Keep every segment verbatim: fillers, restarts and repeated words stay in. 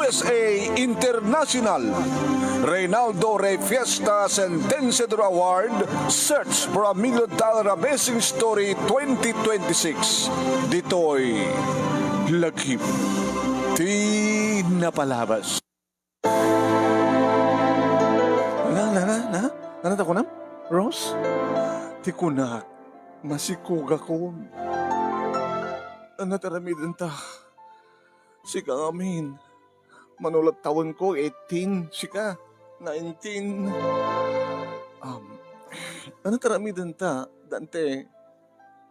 S A International, Reynaldo Rey Fiesta Sentenciador Award, Search for a Million Dollar Amazing Story twenty twenty-six. Ditoy Lagip ti Napalabas. Na, na, na, na? Ano ta kunam? Rose? Ti kunak, masikugakon. Ano ta ramidenta? Sika ngamin. Manulat tawenko, eighteen. Sika, nineteen. Um, ano ta ramidenta, Dante?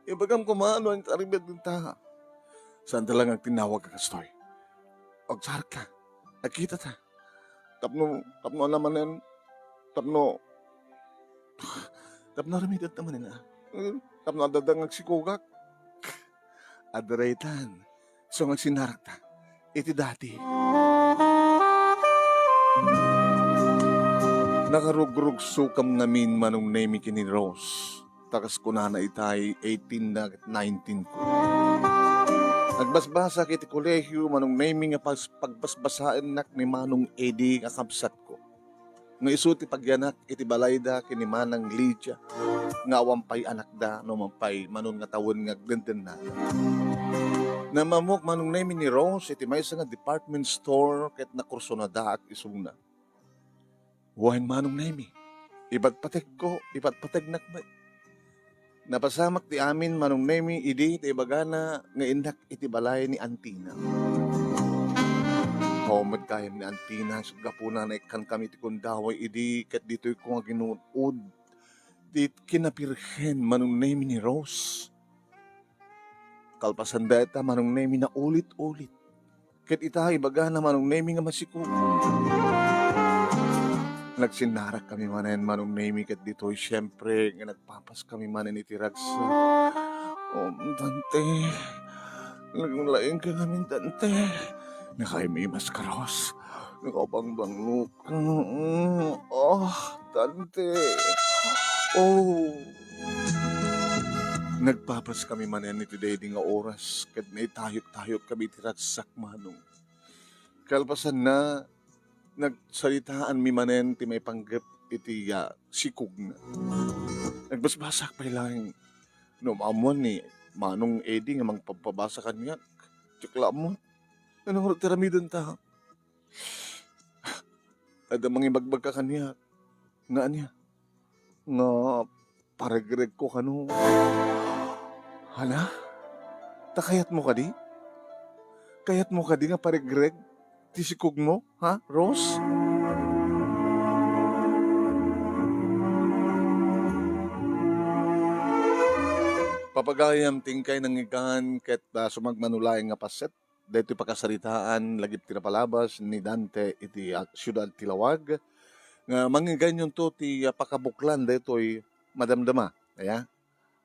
Ibagam koma no ania ti aramidenta. Saan ta lang agtinnawag a kastoy? Agsarek ta. Agkita ta. Tapno, tapno ala manen, tapno, tapno aramidenta manen, a. Tapno adda nga agsikugak. Adda daytan. So, nga agsinnarakta iti dati. Nakarugrugso kam ngamin, Manong Nemy, ken ni Rose. Ta kas kunana itay, eighteen na ket nineteen ko. Nagbasbasak iti kolehio, Manong Nemy, nga pas-, pagbasbasaennak ni Manong Eddie nga kabsatko. Nga isu ti pagyanak iti balayda ken ni Manang Lydia nga awan pay anakda no awan pay manon nga tawen nga agdendennada. Nammammok, Manong Nemy, ni Rose iti maysa nga department store ket nakursunadaak isuna. Wen, Manong Nemy, ipatpategko, ipatpategnak met. Napasamak ti amin, Manong Nemy, idi ta ibagana nga innak iti balay ni Antina. Hao met gayam ni Antina, isut' gapuna naikkankami iti gundaway idi ket ditoyko nga ginud-od ti kinabirhen, Manong Nemy, ni Rose. Kalpasan dayta, Manong Nemy, naulit-ulit. Ket ita, ibagana, Manong Nemy, nga masikog. Nagsinnarakkami manen, Manong Nemy, ket ditoy, siempre, nga nagpapaskami manen iti ragsak. O, Dante, naglaingka ngamin, Dante. Nakaimimas ka, Rose. Nakabangbanglok. Mm, ah, Dante. Oh. Nagpapaskami manen iti daydi nga oras, ket naitayok-tayokkami iti ragsak, Manong. Kalpasanna, nagsaritaanmi manen ti maipanggep iti, ah, sikogna. Nagbasbasak pay laeng no maammuan ni Manong Eddie nga mangpabpabasa kaniak. Diak la ammo. Ano nga ti aramidenta? Adda mangibagbagka kaniak. Nga ania? Nga paregregko kano. Hala? Ta kayatmo kadi? Kayatmo kadi nga paregreg ti sikogmo, ha, Rose? Papagayam, ti inkay nangngegan ket, ah, sumagmamano laeng nga paset daytoy pakasaritaan lagip ti napalabas ni Dante iti, ah, siudad ti Laoag, nga mangngeganyonto ti, ah, pakabuklan daytoy madamdama. Aya?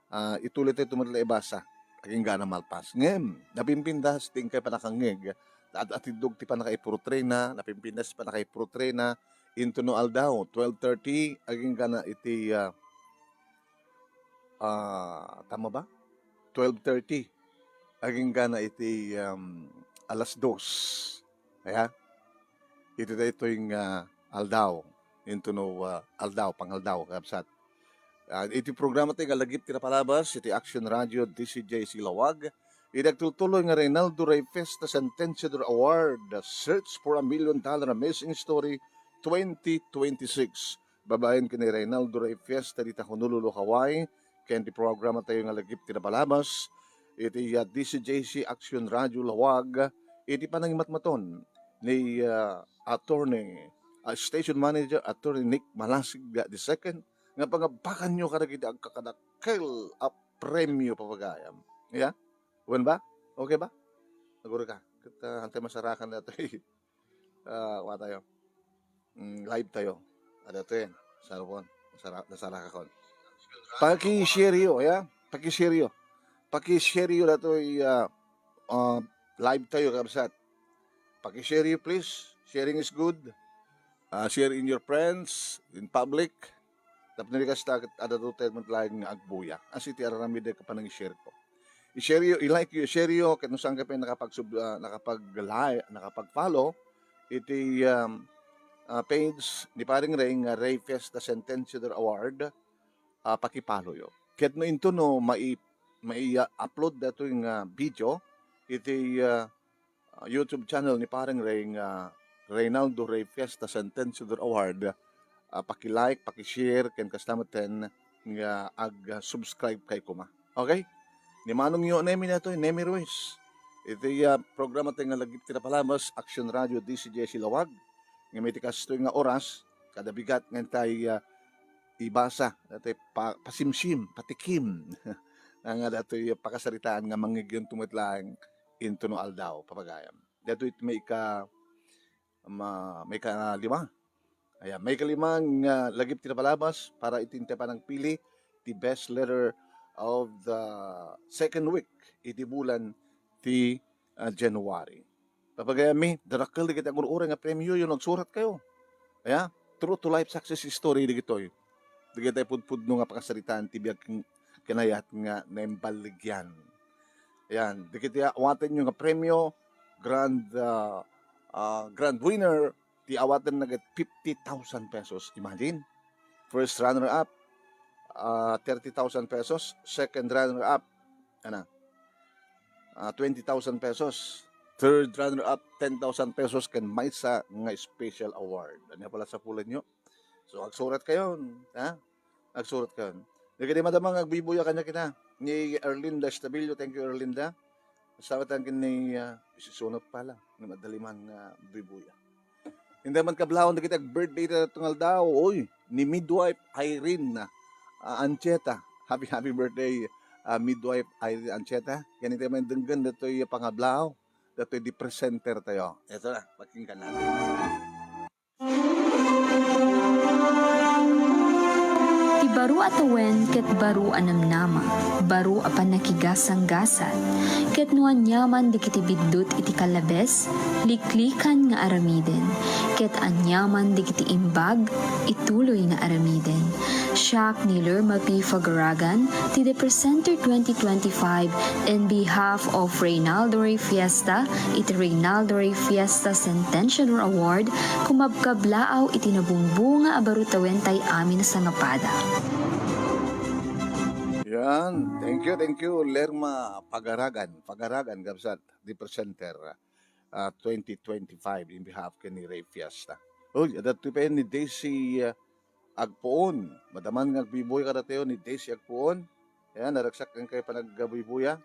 Ah, itulitayto met la ibasa. Agingga a malpas. Ngem, napimpintas ti inkay pannakangngeg. At-atiddog ti pannakaipurutrena, napimpintas ti pannakaipurutrena, into no aldaw, twelve thirty, agingga na iti, ah, ah, tama ba? Twelve thirty. Agingga na iti, um, alas dos. Aya? Iti daytoy nga aldaw, into no, ah, aldaw, pangaldaw, kabsat. Ah, iti programa tayo nga Lagip ti Napalabas, iti Action Radio, D C J C Laoag, iti agtultuloy nga Reynaldo Rey Fiesta Sentenciador Award, The Search for a Million Dollar Amazing Story twenty twenty-six. Babaen ken ni Reynaldo Rey Fiesta dita Honolulu, Hawaii, ken ti programa tayo nga Lagip ti Napalabas, iti, ah, D C J C Action Radio Laoag, iti panangimatmaton ni, ah, Attorney, ah, Station Manager Attorney Nick Malasig the second, nga pangabakanyo kadagiti agkakadakkel a premio, papagayam. Ya? Wen ba? Okay ba? Naguri ka. Ket, ah, antay masarakan datoy. Ah, wa tayo. Mm, live tayo. Ada to yan. Sarapon. Nasara-, nasarakakon. Paki-share yo, ya? Paki-share yo. Paki-share yo datoy, ah, ah, live tayo, kabsat. Paki-share yo, please. Sharing is good. Ah, share in your friends, in public. Tapno di kasta, ket adda to tayo met laeng nga agbuya. As iti aramid a panang-share ko. I-share yo, i-like yo, i-share yo, ket no saan ka pa nakapag-sub-, ah, nakapag-li-, nakapag-follow, iti, um, ah, page ni Paring Ray nga Ray Fiesta Centennial Award, ah, pakipaloyo. Ket no into no mai-, mai-upload datoy nga video iti, ah, ah, YouTube channel ni Paring Ray nga Reynaldo Ray Fiesta Centennial Award, ah, paki-like, paki-share, ken kasta metten nga ag-subscribe kay koma. Okay? Ni Manong Yo Nemi datoy, Nemi Ruiz. Iti, ah, programa tayo nga lagip ti napalabas, Action Radio D C J C Lawag. Ngem iti kastoy nga oras, kada bigat nga intay, ah, ibasa, datoy pa-, pasimsim, patikim. Nga datoy pakasaritaan nga mangngegyon met laeng into no aldaw, papagayam. Datoy iti maika-, ma-, maikalima. Ayan, maikalima nga lagip ti napalabas para iti intay panangpili ti best letter of the second week iti bulan ti, ah, January. Papagayammi, darakkel dagiti agur-uray nga premio, no agsurat kayo. Aya, true to life success story dagitoy. Dagiti pudpudno nga pakasaritaan ti biag ken, ken ayat nga naimballigyan. Ayan, dagiti awatenyo nga premio, grand, ah, ah, grand winner, ti awatenna ket fifty thousand pesos. Imagine, first runner-up, ah, thirty thousand pesos, second runner-up, ana, ah, twenty thousand pesos, third runner-up, ten thousand pesos, ken maysa nga special award. Ania pala sapulanyo? So, agsurat kayo, ha? Agsurat kayo. Dagiti madama nga agbibuya kaniak ita, ni Erlinda Estabillo. Thank you, Erlinda. Sa ken ni, ah, isisunot pala, ni madaliman nga bibuya. Hindi man kablawan dagiti ag-birthday ita nga aldaw, oy, ni Midwife Irene, ah, Ancheta. Happy, happy birthday, ah, Midwife Irene Ancheta. Ken intay man denggen datoy pangablaw, datoy di presenter tayo. Ito na, pakinggan natin. Ti baro a tawen ket baro a namnama, baro a pannakigasanggasat, ket no aniaman dagiti biddut iti kallabes, liklikan nga aramiden, ket aniaman dagiti imbag, ituloy nga aramiden. Siak ni Lerma P. Fagaragan, ti The Presenter twenty twenty-five, in behalf of Reynaldo Rey Fiesta, iti Reynaldo Rey Fiesta Centennial Award, kumabkablaaw iti nabungbunga a baro tawentay amin a sangapada. Yan. Thank you, thank you, Lerma Pagaragan, Pagaragan, Gabsat, the presenter, ah, twenty twenty-five in behalf ken ni Rey Fiesta. Uy, adda ti pay ni Daisy, ah, Agpoon. Madaman nga agbibuya kadatayo ni Daisy Agpoon. Ayan, naragsak ken kay panagbibuya.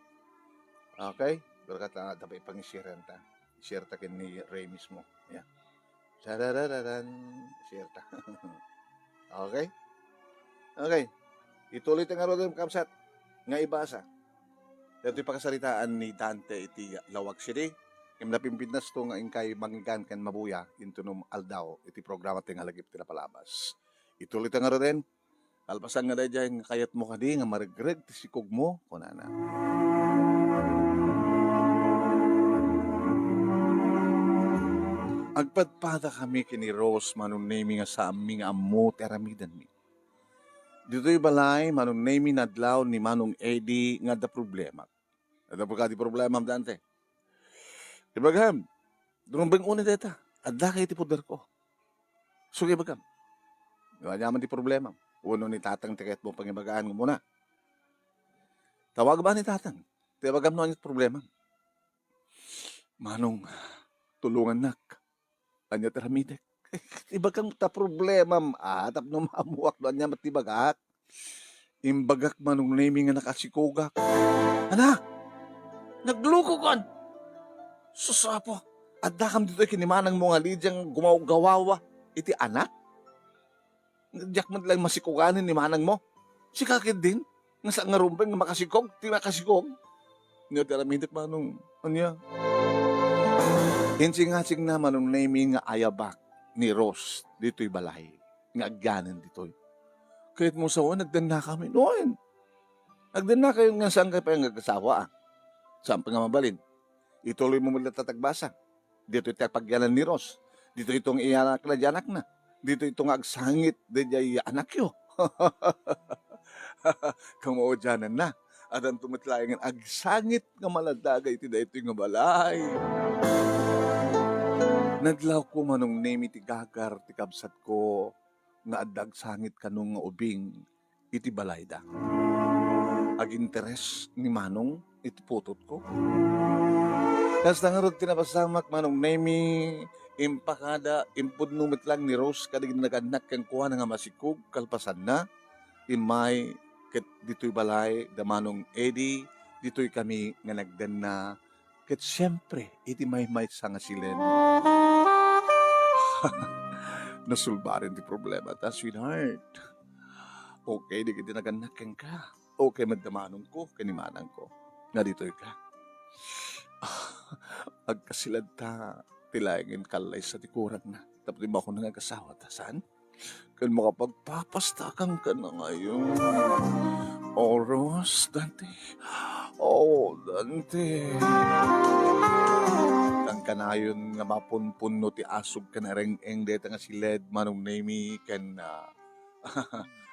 Okay? Pero kata, dapat ipangisiran ta. Share ta ken ni Rey mismo. Ayan. Sararararan. Share ta. Okay? Okay. Ituloy ta ngaruden, kakabsat, nga ibasa. Daytoy pakasaritaan ni Dante iti Lawag City. Ngem napimpinnasto nga inkay mangigan ken mabuya intono aldaw iti programa ti nga lagip ti napalabas. Ituloy ta ngaruden, kalpasan nga daydiay nga kayatmo kadi nga maregreg ti sikogmo, kunana. Agpadpadakami ken ni Rose, Manong Nemi, nga saanmi nga ammo ti aramidenmi. Ditoy balay, Manong Nemi, nadlaw ni Manong Eddie nga adda problema. Adda kadi problemam, Dante? Ibagam, rumbeng unay dayta. Adda kay ti poderko. Sige, ibagam. Ania man ti problemam? Wenno ni Tatang ti kayatmo pangibagaan nga umuna? Tawag ba ni Tatang? Ti ibagam no ania ti problemam. Manong, tulongannak. Ania ti aramidek? Ibagam ta problemam, a, tapno maammoak no ania met ti ibagak. Imbagak, Manong Nemi, nga nakasikogak. Ana? Naglukokon? Sus, Apo, addakam ditoy ken ni manangmo nga Lydia nga gumawgawawa iti anak? Diak met laeng masikoganen ni manangmo. Sika ketdin, nga saan nga rumbeng nga makasikog, ti makasikog. Ania ti aramidek, Manong? Ania? Insingasingna, Manong Nemi, nga ayabak ni Rose ditoy balay, nga agyanen ditoy. Kayatmo sawen, agdannakamin. Wen, agdannakayon nga saan kayo pay nga agasawa, a? Saan pay nga mabalin? Ituloy mo met latta ti agbasa. Ditoy ti pagyanan ni Rose. Ditoy ito nga iyanakna, di anakna. Ditoy ito nga agsangit, di, di anakyo. Kamaudiananna. Addanto met laeng agsangit nga maladaga iti daytoy nga balay. Nadlawko, Manong Nemi, ti gagar ti kabsatko nga adda agsangit kano nga ubing iti balayda. Aginteres ni Manong iti putotko. Kasta ngarud ti napasamak, Manong Nemi, impakada, impudno met lang ni Rose kadagiti nagannak kenkuana nga masikog kalpasanna. Immay ket ditoy balay da Manong Eddie, ditoy kami nga nagdanna. Ket siempre, iti maymaysa nga silen, nasulbaren ti problema ta, sweetheart. Okay dagiti nagannak kenka. Okay met da manongko ken ni manangko nga ditoy ka. Agkasilad ta ti laengen kallaysa ti kurangna tapno di makuno nga agasawa ta, saan? Ken makapagpapasta kenka ngayon. O, Rose, Dante. O, Dante. Kankanayon nga mapunpunno ti asog ken areng-eng dayta nga siled, Manong Nemi, ken, ah,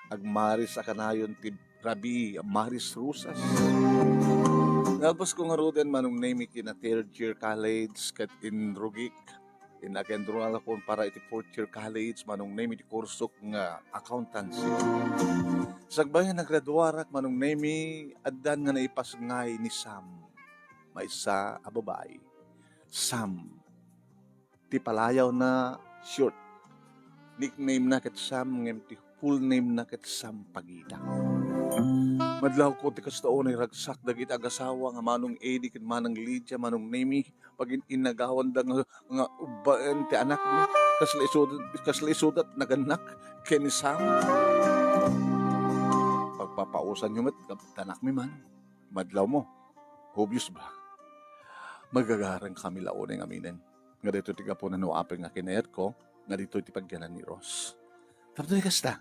agmaris a kanayon ti rabii, maris rusas. Nalpasko ngaruden, Manong Nemi, kina third year college ket inrugik. In-enrollakon para iti fourth year college, Manong Nemi, ti kursok nga accountancy. Sakbay nga nagraduarak, Manong Nemi, addan nga naipasngay ni Sam. Maysa a babai. Sam. Ti palayawna, short. Nickname na ket Sam, ngem ti full name na ket Sam Pagita. Madlawko ti kasta unay ragsak dagiti agasawa nga Manong Eddie ken Manang Lydia, Manong Nemi, pagin-innagawanda nga, nga ubbaen ti anakmi. Kasla isudat, kasla isudat nagannak ken ni Sam. Pagpapausanyo met, anakmi man. Madlawmo. Hubios ba? Magagarang kami la unay ngaminen. Nga daytoy ti gapuna no apay nga kinayatko, nga ditoy ti pagyanan ni Rose. Tapno di kasta,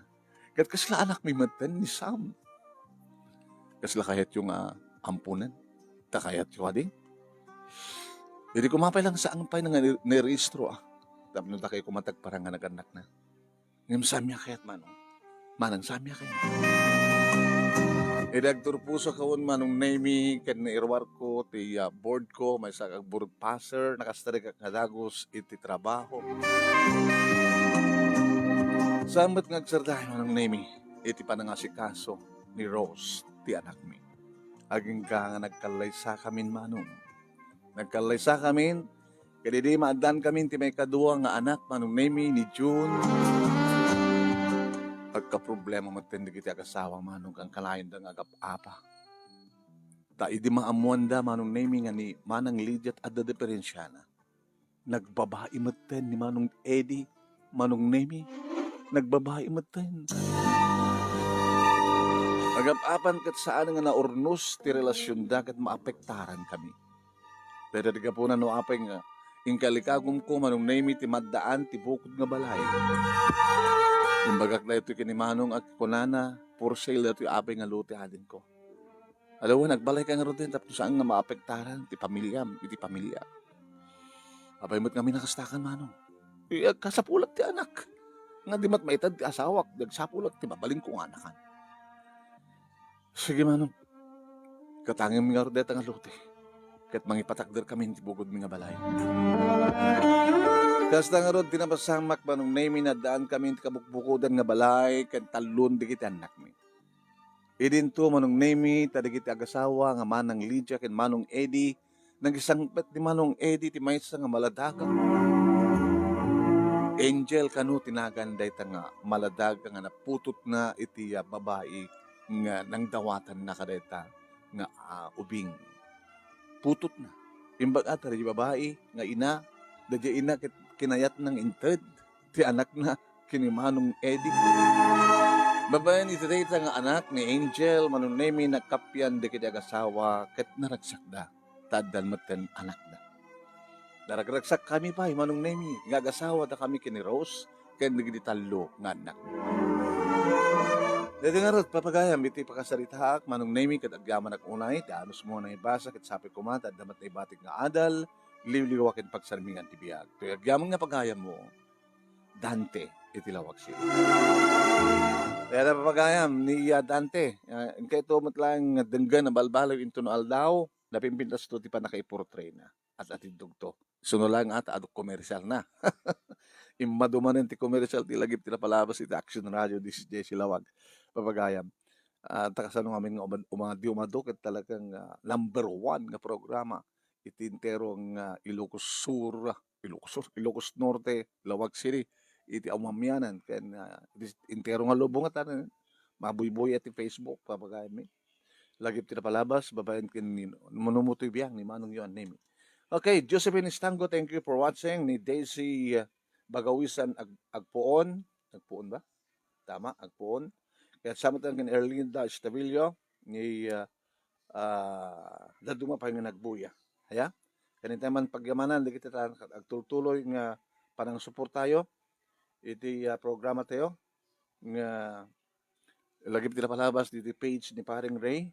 ket kasla anakmi metten ni Sam. Kasla kayatyo nga ampunen? Ta kayatyo kadi? Idi kumapay lang saan pay nga nirehistro, ah. Tapno dakay kumatagparang nga nagannakna. Ngem Sam a kayat, Manong. Manang Sam a kayat. Idi agturposak awan, Manong Nemi, ken nairuarko ti, ah, board ko, maysa ak board passer, nakastrike ak nga dagus iti trabaho. Saan met nga agsardeng, Manong Nemi, iti panangasikaso ni Rose ti anakmi. Agingga nga nagkallaysakamin, Manong. Nagkallaysakamin, ket idi maaddakamin ti maikadua nga anak, Manong Nemi, ni June. Agkaproblema metten dagiti agasawa, Manong, kankanayon da nga agap-apa. Ta idi maammoanda, Manong Nemi, nga ni Manang Lydia adda diperensiana. Nagbabai metten ni Manong Eddie, Manong Nemi. Nagbabai metten. Agap-apan ket saan nga naurnos ti relasionda ket maapektaran kami. Dayta ti gapuna no apay nga inkalikagumko, Manong Nemi, ti maddaan ti bukod nga balay. Imbagak daytoy ken ni Manong a kunana, for sale daytoy apay nga lote adingko. Aldawen, agbalayka ngaruden tapno saan nga maapektaran ti pamiliam iti pamiliak. Apay met ngamin a kastakan, Manong? Agkasapulak ti anak. Nga di met maited ti asawak, di agsapulak ti mabalinko nga anakan. Sige, Manong. Katangem ngarud dayta nga lote. Ket mangipatakderkamin ti bukodmi nga balay. Kasta ngarud ti napasamak, Manong Nemi, naddaan kami ti kabukbukodan nga balay ken tallon dagiti annakmi. Idinto, Manong Nemi, ta dagiti agasawa nga Manang Lydia ken Manong Eddie, nagisangpet ni Manong Eddie ti maysa nga maladaga. Angel kano ti nagan dayta nga maladaga nga naputotna iti, ah, babai nga nangdawatanna kadayta nga, ah, ubing. Putotna. Imbag-at, daydiay babai nga ina, daydiay ina ket kinayatna nga inted ti anakna ken ni Manong Eddie. Babaen iti dayta nga anak ni Angel, Manong Nemi, nagkappien dagiti agasawa ket naragsakda ta addan metten anakda. Naragragsakkami pay, Manong Nemi, nga agasawadakami ken ni Rose ken dagiti tallo nga annak. Daytoy ngarud, papagayam iti pakasaritaak, Manong Nemi, ket agyamanak unay ti anusmo nga naibasa ket sapay koma ta adda met naibatik nga adal, liwliwa ken pagsarmingan ti biag. Toy agyaman nga pagayammo, Dante iti Laoag City. Kaya, papagayam, ni, ah, Dante, ah, inkayto met laeng nga denggen a balbaliw intono aldaw, napimpintasto ti pannakaiportrayna. at atindogto. Isu no laeng ata, adu komersial na. Immadu manen ti komersial ti lagip ti napalabas iti Action Radio, this is J C Lawag, papagayam. Ah, ta kasano ngamin nga umad-, umadi-, umadu ket talagang, ah, number one nga programa iti entero nga Ilocos Sur, Ilocos Sur, Ilocos Norte, Lawag City, iti aw mamianan, ken, ah, iti entero nga lubong nga tanan, mabuybuya ti Facebook, papagayam mi. Lagip ti napalabas, babaen ken ni, mano mo toy biang ni Manong Yohan Nemi. Okay, Josephine Estango, thank you for watching. Ni Daisy, ah, Bagawisan Ag-, Agpoon, Agpoon ba? Tama, Agpoon. Kaya sa amin ken Erlinda Estavillo, ni, ah, ah, daduma pay nga nagbuya. Aya? Kanita man pagyamanan, dagiti ta-, agtultuloy nga panangsuportayo iti, ah, programa tayo nga lagip ti napalabas diti page ni Paring Ray.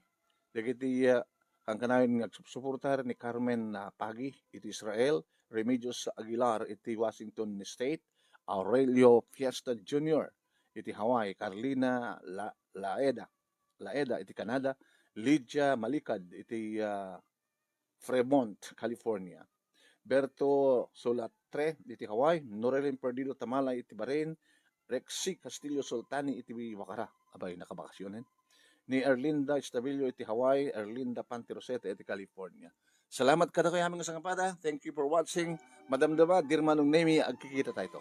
Dagiti, ah, kankanayon nga agsupsuportar ni Carmen, ah, Pagi iti Israel, Remedios Aguilar iti Washington State, Aurelio Fiesta Junior iti Hawaii, Carlina La-, Laeda, Laeda iti Canada, Lydia Malikad iti, ah, Fremont, California, Berto Solatre iti Hawaii, Norelin Perdido Tamala iti Bahrain, Rexy Castillo Soltani iti Wacara. Abay, nakabakasyonen. Ni Erlinda Estavillo iti Hawaii, Erlinda Pantiroseta iti California. Salamat kadakayo amin nga sangapada. Thank you for watching. Madamdama, Dear Manong Nemi, agkikita tayo.